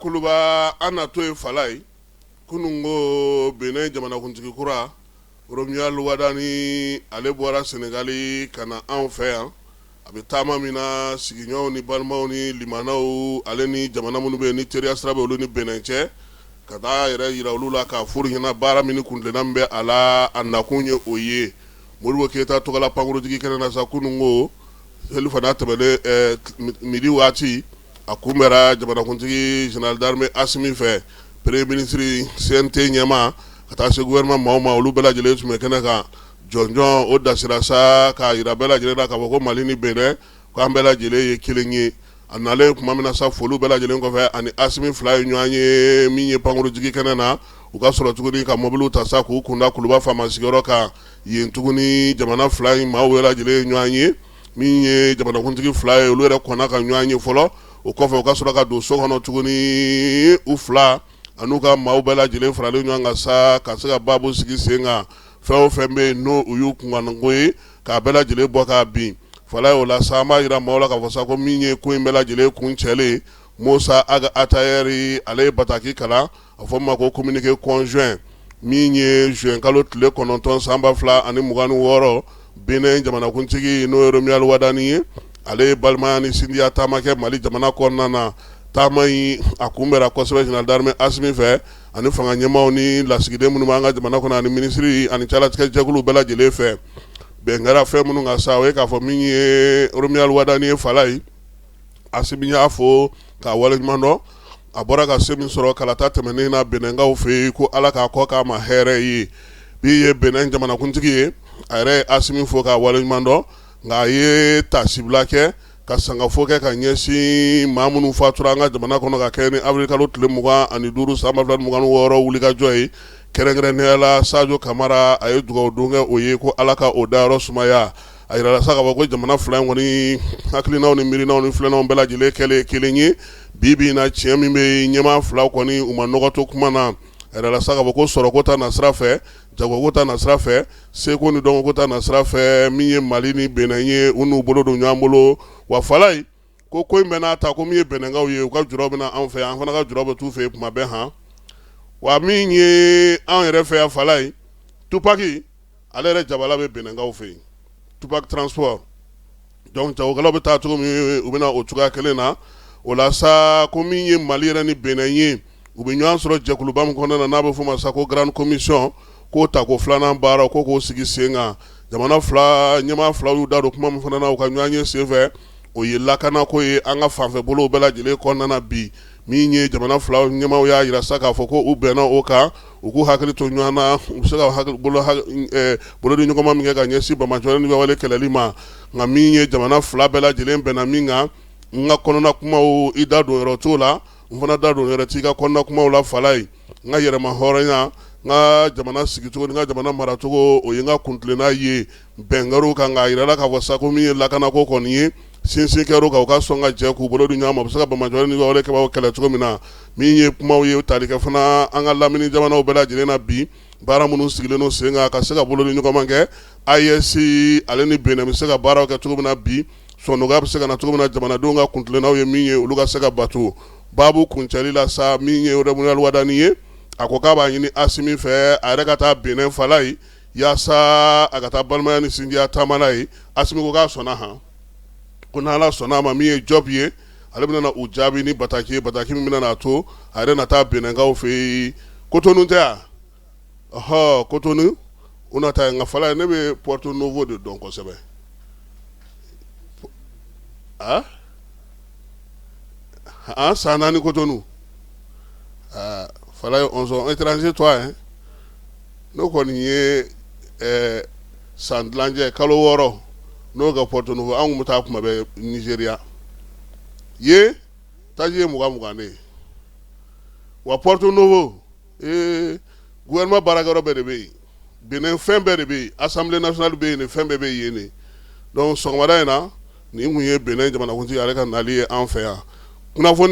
Kuluba an na to yen Falayi kunun ko Benin jamanakuntigi kura Romuald Wadani ale bɔra Senegali ka na anw fɛ yan. A bɛ taama min na, sigiɲɔgɔnw ni balimaw ni limanaw ale ni jamana minnu bɛ yen ni teriya sira bɛ olu ni Benin cɛ, ka taa yɛrɛ jira olu la k'a f'olu ɲɛna baara min ni kuntilenna min bɛ a la, a nakun ye o ye. Modibo Keyita tɔgɔla pankurunjigin kɛnɛ na sa kunun ko selifana tɛmɛnen midi waati, a kunbɛra jamanakuntigi général d'armée Asimi fɛ, premier ministre, CNT ɲɛmaa, ka taa se gouvernement maaw ma, olu bɛɛ lajɛlen tun bɛ kɛnɛ kan. Jɔnjɔn o dasira sa k'a jira bɛɛ lajɛlen na k'a fɔ ko Mali ni Benin k'an bɛɛ lajɛlen ye kelen ye. A nalen tuma min na sa, foliw bɛɛ lajɛlen kɔfɛ, ani Asimi fila ye ɲɔgɔn ye min ye pankurunjigin kɛnɛ na, u ka sɔrɔ tuguni ka mɔbiliw ta sa k'u kunda Kuluba faama sigiyɔrɔ kan yen tuguni. Jamana fila in maaw bɛɛ lajɛlen ye ɲɔgɔn ye. Min ye jamanakuntigi fila ye, olu yɛrɛ kɔnna ka ɲɔgɔn ye fɔlɔ. O kɔfɛ, u ka sɔrɔ ka don so kɔnɔ tuguni, u fila an'u ka maaw bɛɛ lajɛlen faralen ɲɔgɔn kan sa ka se ka baabu sigi sen kan, fɛn o fɛn bɛ yen n'o u y'u kunkanko ye, k'a bɛɛ lajɛlen bɔ k'a bin. Falayi, o la sa, an b'a jira maaw la k'a fɔ sa ko min ye ko in bɛɛ lajɛlen kuncɛlen, Musa Ag Atayɛri ale ye bataki kalan, a fɔ ma ko communiqué conjoint, min ye juin kalo tile 9 san 2026, Benin jamanakuntigi n'o ye Romuald Wadani ye, ale ye balimaya ni sinjiya taama kɛ Mali jamana kɔnɔna na. Taama in a kunbɛra kosɛbɛ général d'armée Asimi fɛ ani fanga ɲɛmaaw ni lasigiden minnu b'an ka jamana kɔnɔ ani minisiri ani calatigɛ jɛkulu bɛɛ lajɛlen fɛ. Bɛn kɛra fɛn minnu kan sa, o ye k'a fɔ min ye Romuald Wadani ye, Falayi, Asimi y'a fo k'a waleɲuman dɔn, a bɔra ka se min sɔrɔ kalata tɛmɛnen na Benɛnkaw fɛ yen, ko Ala k'a kɔ k'a ma hɛrɛ ye. Min ye Benɛn jamanakuntigi ye, a yɛrɛ ye Asimi fo k'a waleɲuman dɔn, nka a ye taasibila kɛ ka sangafo kɛ ka ɲɛsin maa minnu fatura an ka jamana kɔnɔ ka kɛɲɛ ni avril kalo tile 25 san 2026 wulikajɔ ye, kɛrɛnkɛrɛnnenya la Sajo Kamara. A ye dugawu don kɛ o ye ko Ala ka o dayɔrɔ sumaya. A jirala sa k'a fɔ ko jamana fila in kɔni hakilinaw ni miirinaw ni filɛnaw bɛɛ lajɛlen kɛlen kelen ye bi bi in na. Tiɲɛ min bɛ ɲɛmaa fila kɔni, u ma nɔgɔ to kuma na. A jirala sa k'a fɔ ko sɔrɔko ta nasira fɛ, jagoko ta nasira fɛ, seko ni dɔnko ta nasira fɛ, min ye Mali ni Benin ye, u n'u bolo don ɲɔgɔn bolo. Wa Falayi, ko ko in bɛɛ n'a ta, ko min ye Benɛnkaw ye, u ka juraw bɛ na anw fɛ, an fana ka juraw bɛ t'u fɛ yen kuma bɛɛ han. Wa min ye anw yɛrɛ fɛ yan, Falayi, Tupaki ale yɛrɛ jabala bɛ Benɛnkaw fɛ yen, Tupac Transport. Donc jagokɛlaw bɛ taa cogo min, u bɛ na o cogoya kelen na. O la sa, ko min ye Mali yɛrɛ ni Benin ye, u bɛ ɲɔgɔn sɔrɔ jɛkuluba min kɔnɔna na, n'a bɛ f'o ma sa ko Grande Commission, k'o ta ko filanan baara ko k'o sigi sen kan. Jamana fila ɲɛmaa fila y'u da don kuma min fana na u ka ɲɔgɔn ye senfɛ, o ye lakanako ye an ka fanfɛ bolow bɛɛ lajɛlen kɔnɔna na bi. Min ye jamana fila ɲɛmaaw y'a jira sa k'a fɔ ko u bɛnna o kan, u k'u hakili to ɲɔgɔn na, u bɛ se ka bolodi ɲɔgɔnma min kɛ ka ɲɛsin banbaanci ni wale kɛlɛli ma. Nka min ye jamana fila bɛɛ lajɛlen bɛnna min kan, n ka kɔnɔna kumaw, i da don yɔrɔ t'o la, n fana da don yɔrɔ t'i ka kɔnɔna kumaw la. Falayi, n ka yɛrɛma hɔrɔnya, n ka jamana sigicogo ni n ka jamana maracogo, o ye n ka kuntilenna ye. Bɛn kɛr'o kan k'a jira k'a fɔ sa ko min ye lakanako kɔni ye, sinsin kɛr'o kan, u ka sɔn ka jɛ k'u bolo di ɲɔgɔn ma, u bɛ se ka banbaanci ni wale kɛbaaw kɛlɛ cogo min na. Min ye kumaw ye tali kɛ fana an ka lamini jamanaw bɛɛ lajɛlen na bi, baara minnu sigilen don sen kan ka se ka bolo di ɲɔgɔn ma kɛ, AES ale ni Benin bɛ se ka baaraw kɛ cogo min na bi, sɔnɔgɔya bɛ se ka na cogo min na, jamanadenw ka kuntilennaw ye min ye, olu ka se ka bato. Baabu kuncɛli la sa, min ye Romuald Wadani ye, a ko k'a b'a ɲini Asimi fɛ, a yɛrɛ ka taa Benin, Falayi, yaasa a ka taa balimaya ni sinjiya taama la yen. Asimi ko k'a sɔnna han, ko n'Ala sɔnna a ma, min ye Jɔp ye, ale bɛna na u jaabi ni bataki ye, bataki min bɛna n'a to a yɛrɛ na taa Benɛnkaw fɛ yen. Kotonu tɛ yan? Ɔhɔ, Kotonu, u na taa yen. Nka Falayi, ne bɛ Porto Novo de dɔn kosɛbɛ. A an san 4 Kotonu. Aa Falayi, on sont étrangers toi hein. Ne kɔni ye san tilancɛ, kalo 6 n'o ka Porto Novo, an tun bɛ taa kuma bɛɛ Nizeriya yen, taji ye 20 20 de ye. Wa Porto Novo, ee, gouvernement baarakɛyɔrɔ bɛɛ de bɛ yen, Benin fɛn bɛɛ de bɛ yen, Assemblée nationale bɛ yen, fɛn bɛɛ bɛ yen de. Donc sɔgɔmada in na, nin tun ye Benin jamanakuntigi ale ka nali ye an fɛ yan. Kunnafoni.